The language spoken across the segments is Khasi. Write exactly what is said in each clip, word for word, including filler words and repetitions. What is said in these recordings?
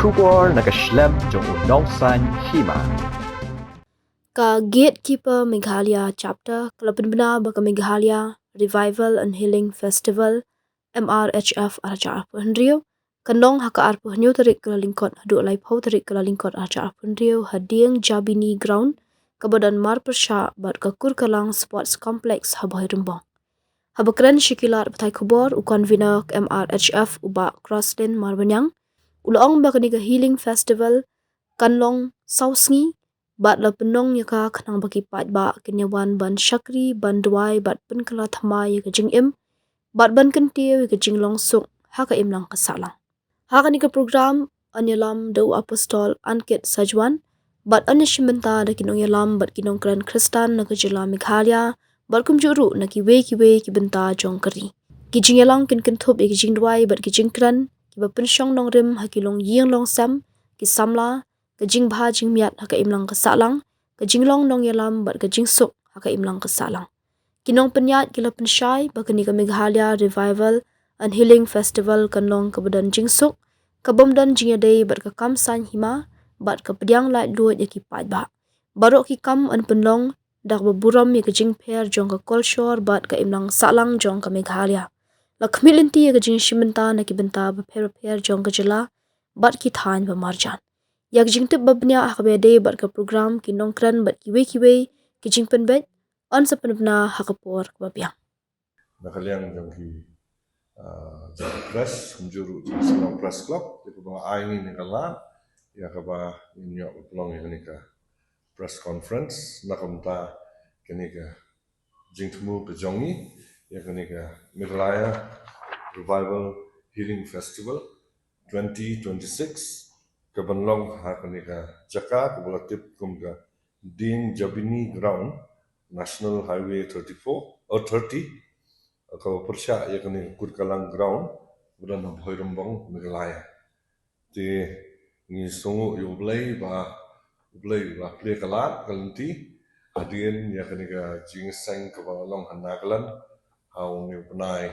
Khubor na ka shlem jong u nongsaiñ hima. Ka Gatekeeper Meghalaya Chapter ka la pynbna ba ka Meghalaya Revival and Healing Festival, M R H F, arhajar arphew hynriew kan long ha ka arphew hynñiew tarik Kyllalyngkot haduh laiphew tarik Kyllalyngkot arhajar arphew hynriew ha Dieng Jabini Ground, kaba don marpyrshah bad ka Kurkalang Sports Complex ha Bhoirymbong. Haba kren sha ki lad pathai khubor, u convener ka M R H F, u Bah Crosslyn Marbaniang, u la ong ba kane ka Healing Festival kan long saw sngi bad la pynlong ïa ka khnang ba ki paidbah kin ïa wan ban shakri, ban duwai bad pynkylla thymmai ïa ka jingim bad ban kyntiew ïa ka jinglong suk ha ka imlang ka sahlang. Ha kane ka program yn ïalam da u Apostol Ankit Sajwan bad yn ïashim bynta da ki nongïalam bad ki nongkren Khristan na ka jylla Meghalaya bad kumjuh ruh na kiwei kiwei ki bynta jong ka ri. Ki jingïalang kin kynthup ïa ki jingduwai bad ki jingkren kiba pynshong nongrim ha ki longïing longsem, ki samla, ka jingbha jingmiat ha ka imlang ka sahlang, ka jinglong nongïalam bad ka jingsuk ha ka imlang ka sahlang. Ki nongpynïaid ki la pynshai ba kane ka Meghalaya Revival and Healing Festival kan long kaba don jingsuk, ka bym don jingïadei bad ka kam saiñ hima bad ka pdiang laitluid ïa ki paidbah. Baroh ki kam yn pynlong da kaba burom ïa ka jingpher jong ka kolshor bad ka imlang sahlang jong ka Meghalaya. La khmih lynti ïa ka jingshim bynta na ki bynta bapher bapher jong ka jylla bad ki thaiñ ba marjan. Ïa ka jingtip ba bniah ha kaba ïadei bad ka program, ki nongkren bad kiwei kiwei ki jingpynbeit yn sa pynbna ha ka por kaba biang. Na ka liang jong ki, ah, jong ka press, kumjuh ruh jong ka Shillong Press Club, ïa kaba ai ngi ïa ka lad ïa kaba ngin ïoh pynlong ïa kane ka press conference na ka bynta kane ka jingthmu ka jong ngi ïa kane ka Meghalaya Revival Healing Festival twenty twenty-six, kaban long ha kane ka jaka kaba la tip kum ka Dieng Jabini Ground, National Highway thirty-four or thirty, kaba pyrshah ïa kane ka Kurkalang Ground, ba don ha Bhoirymbong, Meghalaya. Te ngi sngewnguh ïa U Blei ba U Blei u la plie ka lad ka lynti hadien ïa kane ka jingïaseng kaba la long ha Nagaland ha une u bnai,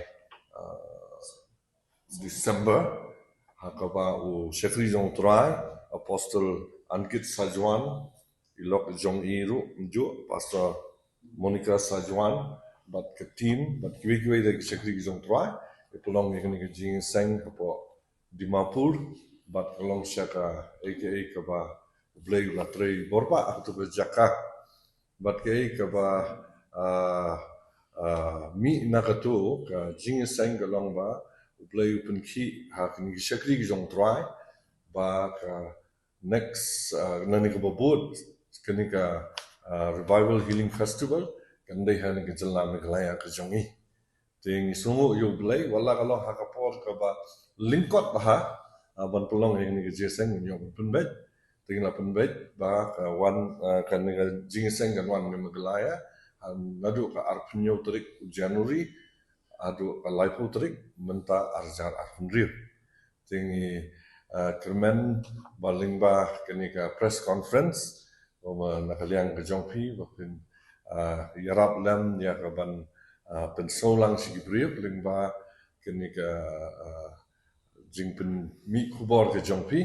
ah, December, ha kaba u shakri jong U Trai, Apostle Ankit Sajwan, i lok jong i ruh, kumjuh Pastor Monica Sajwan bad ka team bad kiwei kiwei de ki shakri ki jong U Trai, ki pynlong ïa kane ka jingïaseng hapoh Dimapur bad ka long sha kaei kaei kaba U Blei u la trei bor bha ha kato ka jaka. Bad kaei kaba, ah, ah, mih na kato ka jingïaseng ka long ba U Blei u pynkhih ha kine ki shakri ki jong U Trai ba ka next, ah, nangne kaba bud kane ka, ah, Revival Healing Festival kan dei ha kane ka jylla Meghalaya ka jong ngi. Te ngi sngewnguh ïa U Blei, wat la ka long ha ka por kaba lyngkot bha, ah, ban pynlong ïa kane ka jingïaseng, ngin ïoh ban pynbeit. Te ngi la pynbeit ba ka wan, ah, kane ka jingïaseng kan wan na Meghalaya, ah, naduh ka arphew hynñiew tarik u January haduh ka laiphew tarik mynta arhajar arphew hynriew. Te ngi, ah, kyrmen ba lyngba kane ka press conference, ba na ka liang ka jong phi ba phin, ah, ïarap lem ïa kaban, ah, pynsngew lang sha ki briew lyngba kane ka, ah, jingpynmih khubor ka jong phi.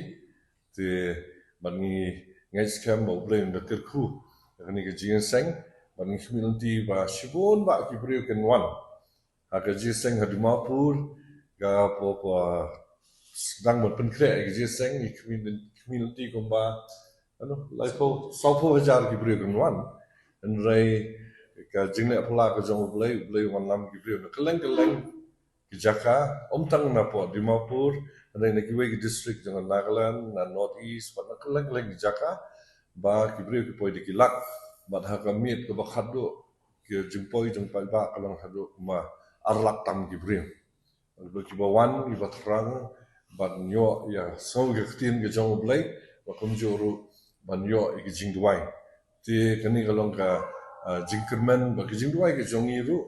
Te bad ngi ngeit skhem ba U Blei un da kyrkhu ïa kane ka jingïaseng, bad ngi khmih lynti ba shibun bah ki briew kin wan ha ka jingïaseng ha Dimapur, ka por ba sdang ban pynkhreh ïa ka jingïaseng, ngi khmih, khmih lynti kumba, ano, laiphew, sawphew hajar ki briew kin wan. Hynrei ka jingleh phylla ka jong U Blei, U Blei u wanlam ki briew na kylleng kylleng ki jaka, ym tang napoh Dimapur, hynrei na kiwei ki district jong ka Nagaland, na North East, bad na kylleng kylleng ki jaka, ba ki briew ki poi da ki lak, bad ha ka miet kaba khatduh, ki jingpoi jong paidbah ka long haduh kumba ar lak tam ki briew. Bad kiba wan, kiba thrang, bad ïoh ïa sngew ïa ka ktien ka jong U Blei, bad kumjuh ruh ban ïoh ïa ki jingduwai. Te kane ka long ka, ah, jingkyrmen bad ka jingduwai ka jong ngi ruh,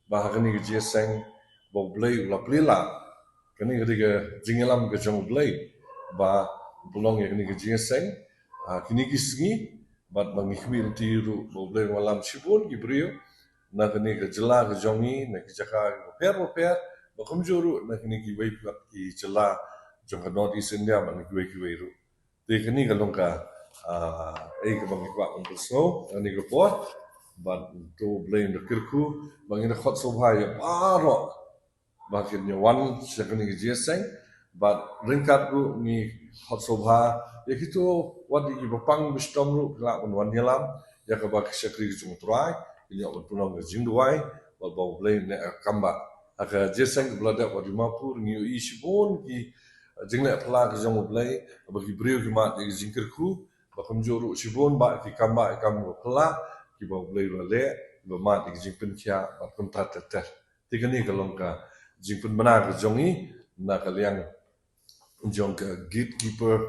ba ha kane ka jingïaseng ba U Blei u la plie lad. Kane ka dei ka jingïalam ka jong U Blei ba u pynlong ïa kane ka jingïaseng ha kine ki sngi, bad ba ngi khmih lynti ruh ba U Blei un wanlam shibun ki briew na kane ka jylla ka jong ngi, na ki jaka bapher bapher, bad kumjuh ruh na kine kiwei pat ki jylla jong ka North East India, bad na kiwei kiwei ruh. Te kane ka long ka, ah, ei kaba ngi kwah ban pynsngew ha kane ka por, bad to U Blei un da kyrkhu, bad ngi da khot sngewbha ïa baroh ba kin ïa wan sha kane ka jingïaseng, bad ryngkat ruh ngi khot sngewbha ïa kito, wat ïa kiba pang ba shitom ruh, ki lah ban wan ïalam ïa kaba ka shakri ka jong U Trai, kin ïoh ban pynlong ka jingduwai, bad ba U Blei un neh kam bah. Ha ka jingïaseng kaba la dep ha Dimapur, ngi ïohi shibun ki jingleh phylla ka jong U Blei, ba ki briew ki mad ïa ka jingkyrkhu, ba kumjuh ruh shibun bah ki kam bah, ki kam ba phylla, kiba U Blei u la leh, kiba mad ïa ka jingpynkhiah, bad kumta ter ter. Te kane ka long ka jingpynbna ka jong ngi na ka liang jong ka Gatekeeper,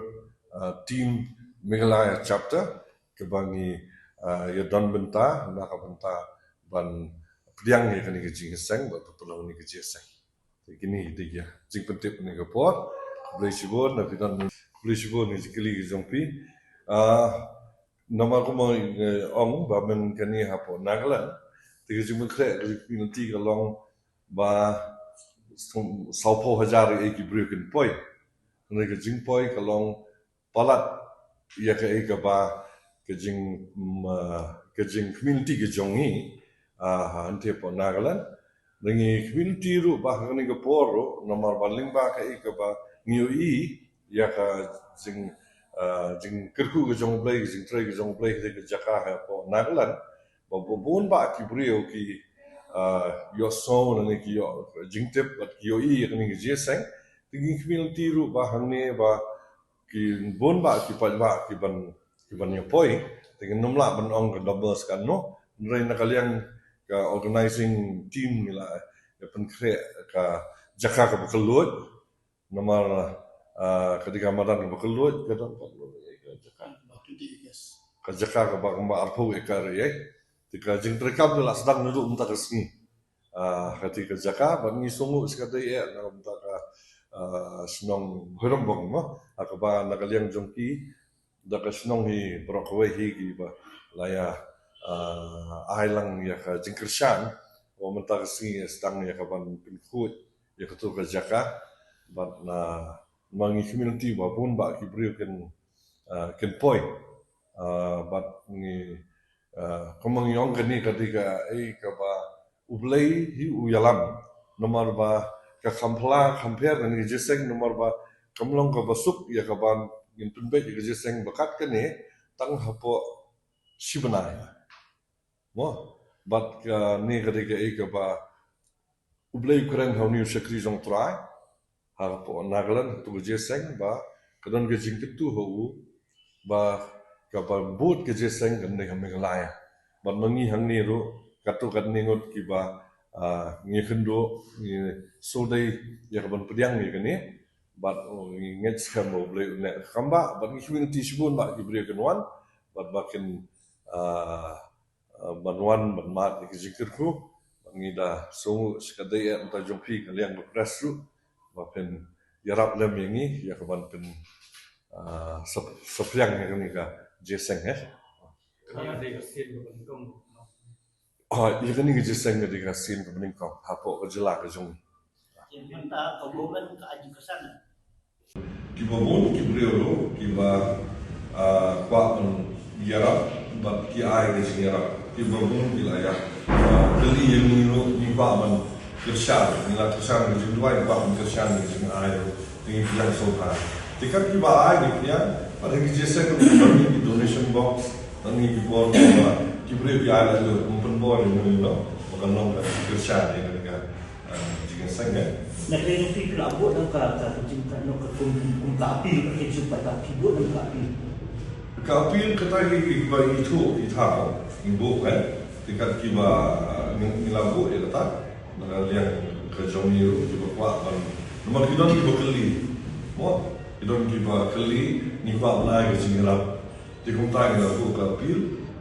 ah, Team Meghalaya Chapter, kaba ngi, ah, ïadon bynta na ka bynta ban pdiang ïa kane ka jingïaseng, bad pynlong kane ka jingïaseng. Te kine dei ki jingpyntip ha kane ka por. Khublei shibun na phi don, khublei shibun na ka jingkylli ka jong phi. Ah, namar kumba nga ong ba mynta kane hapoh Nagaland, te ka jingpynkhreh ka jingpyni ka long ba sawphew hajar ïa ki briew kin poi. Hynrei ka jingpoi ka long palat ïa kaei kaba ka jing, mm, ah, ka jing community ka jong ngi, ah, hangtei hapoh Nagaland. Ngi community ruh ba ha kane ka por ruh, namar ba lyngba kaei kaba ngi ïohi ïa ka jing, ah, jingkyrkhu ka jong U Blei, ka jingtrei ka jong U Blei ha ka jaka hapoh Nagaland, ba bun bah ki briew ki, ah, ïohsngew lane ki ïoh jingtip bad ki ïohi ïa kane ka jingïaseng. Te ngi community ruh ba hangne ba ki bun bah ki paidbah ki ban, ki ban ïa poi. Te ngin ym lah ban ong ka numbers katno, hynrei na ka liang ka organizing team ngi la ïa pynkhreh ka jaka kaba kylluid. Namar, ah, ka dei ka madan kaba kylluid, ka don ka jaka, ka jaka kaba, kaba arphew acre ïa. Te ka jingtreikam ngi la sdang naduh mynta ka sngi. Ah, kata ka jaka, bad ngi sngew shisha ka dei eh na ka bynta ka, ah, shnong Bhoirymbong mo, ha kaba na ka liang jong ki, da ka shnong hi baroh kawei hi kiba la ïa, ah, ai lang ïa ka jingkyrshan, ba mynta ka sngi sdang ïa ka ban pynkhuid ïa kato ka jaka, bad na, ma ngi community ba bun bah ki briew kin, ah, kin poi, ah, bad ngi, ah, kumba ngi ong kane ka dei kaei kaba U Blei hi u ïalam. Namar ba ka kham phylla kham pher kane ka jingïaseng, namar ba kam long kaba suk ïa kaban ngin pynbeit ïa ka jingïaseng ba kat kane tang hapoh shi bnai. Mo, bad kane ka dei kaei kaba U Blei u kren ha une u shakri jong U Trai hapoh Nagaland, kato ka jingïaseng ba ka don ka jingkyntu ha u ba kaba bud ka jingïaseng kan dei ha Meghalaya. Bad ma ngi hangne ruh, katto katne ngut kiba, ah, ngi kynduh, ngi sngewdei ïa kaban pdiang ïa kane. Bad, oh, ngi ngeit skhem ba U Blei un neh kam bah, bad ngi community shibun bah ki briew kin wan, bad ba kin, ah, ah, ban wan ban mad ïa ka jingkyrkhu. Bad ngi da sngew shisha ka dei eh na ka bynta jong phi ka liang ka press ruh, ba phin ïarap lem ïa ngi ïa kaban pyn, ah, sap-, saphriang ïa kane ka jingïaseng eh. Ka dei ka sien kaba nyngkong. Ah, ïa kane ka jingïaseng ka dei ka sien kaba nyngkong hapoh ka jylla ka jong ngi. Mynta ka government ka ai jingkyrshan. Kiba bun ki briew ruh kiba, ah, kwah ban ïarap bad ki ai ka jingïarap. Kiba bun ki la ïa, ah, kylli ïa ngi ruh, ngi kwah ban kyrshan, ngi la kyrshan ka jingduwai, ngi kwah ban kyrshan ka jingai ruh. Te ngi pdiang sngewbha. Te kat kiba ai ngi pdiang, bad ha ka jingïaseng ruh ki donation box, tang ngi ki bor kiba, ki briew ki ai la ruh, ym pynbor ïa ngi ruh, ba kan long ka kyrshan ïa ka, ah, jingïaseng eh. Na ka liang phi, phi la buh da ka, ka, ka jing, ka, no, ka kum, kum ka appeal, ka jing, ka, ka, phi buh da ka appeal. Ka appeal kata hi, hi, ba i thu, i thaw, i buh, eh. Te kat kiba, ngi, ngi la buh ïa kata, na ka liang ka jong ngi ruh, kiba kwah ban. Namar ki don kiba kylli. Mo, ki don kiba kylli, ngi kwah ban ai ka jingïarap. Te kumta ngi la buh ka appeal,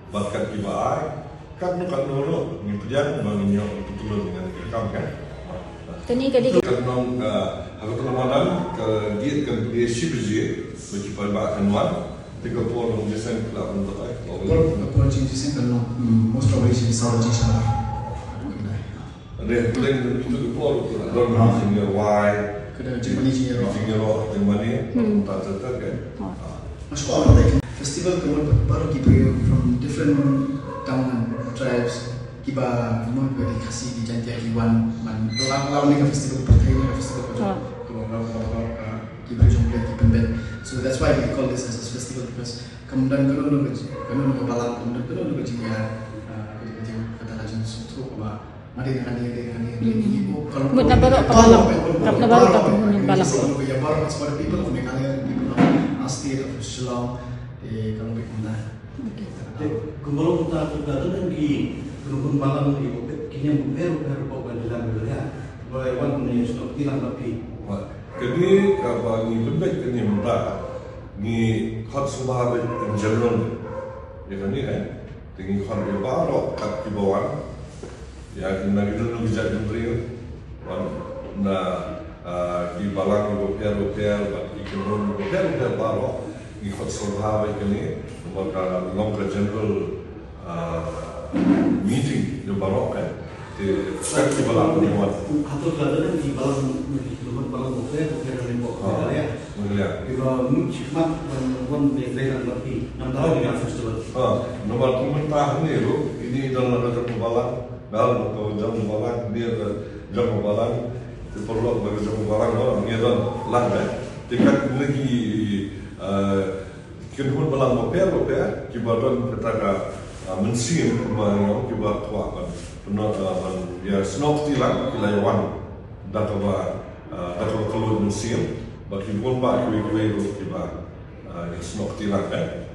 bad kat kiba ai, katno katno ruh, ngi pdiang, ba ngin ïoh pyntylun ïa kane ka kam kan. Kane ka dei ka, katno, ah, ha katno madan, ka gate kan plie shi baje, ba ki paidbah kan wan, te ka por jong ka jingïaseng ka la bun batai. Ka por, ka por jong ka jingïaseng kan long, mm, most probably shi saw baje sha. Hynrei pdeng kito ki por, ka don ka jingïawai, Jingmane, jingïaroh. Jingïaroh, jingmane. Hmm. Tang tang tang kan. Oh. Ah. Nga shu kwah ban ong, festival ka mut ba baroh ki briew from different tongue and tribes kiba mut ba dei Khasi, dei Jaiñtia, ki wan ban kylla kylla ïa ka festival, pyrthei ïa ka festival ka jong, ah, ka jong, ka jong, ah, ki briew jong U Blei ki pynbeit. So that's why we call this as a festival, because kam don kano kano ka jing, kano kano ka balang, kam don kano kano ka jingïa, ah, ka jing, ka jing, kata ka jingsngewthuh ba ma dei na kane, dei na kane, dei na kane. Hmm. Mut na baroh ka balang, na baroh ka kynhun balang. Ka baroh, it's for the people of Meghalaya, the people of our state of Shillong. Te ka long beit kumta. Okay. Te kumba long kumta, kumta, te don ki kynhun balang kiba phet, ki niam bapher bapher hapoh ka jylla Meghalaya ba wan ban ïasnoh kti lang bad phi. Kane kaba ngi pynbeit kane mynta, ngi khot sngewbha beit in general ïa kane, eh. Te ngi khot ïa baroh kat kiba wan, ïa ki na ki dei ki jait ki briew, wan na, ah, ki balang kiba pher bapher bad ki kynhun kiba pher bapher baroh. Ngi khot sngewbha beit kane namar ka long ka general, ah, meeting ïa baroh, kan. Te kat kiba lah ban wan. Hato ka don ki balang, ki kynhun balang bapher bapher hapoh Meghalaya? Meghalaya. Kiba mut shikhmat ban wan ban ïakren bad phi, namar kane ka festival. Ah, namar kumta hangne ruh, ine i don la ka jong ka balang, dang la ka jong ka balang, ine ka jong ka balang, te paralok la ka jong ka balang, no, ngi don lang, eh. Te kat kine ki, ah, kynhun balang bapher bapher kiba don kata ka, ah, mynsiem, kumba ngi ong, kiba kwah ban, ban, ah, ban ïasnoh kti lang, ki la ïa wan da kaba, ah, da kaba kylluid mynsiem, bad ki bun bah kiwei kiwei ruh kiba, ah, ïasnoh kti lang, eh.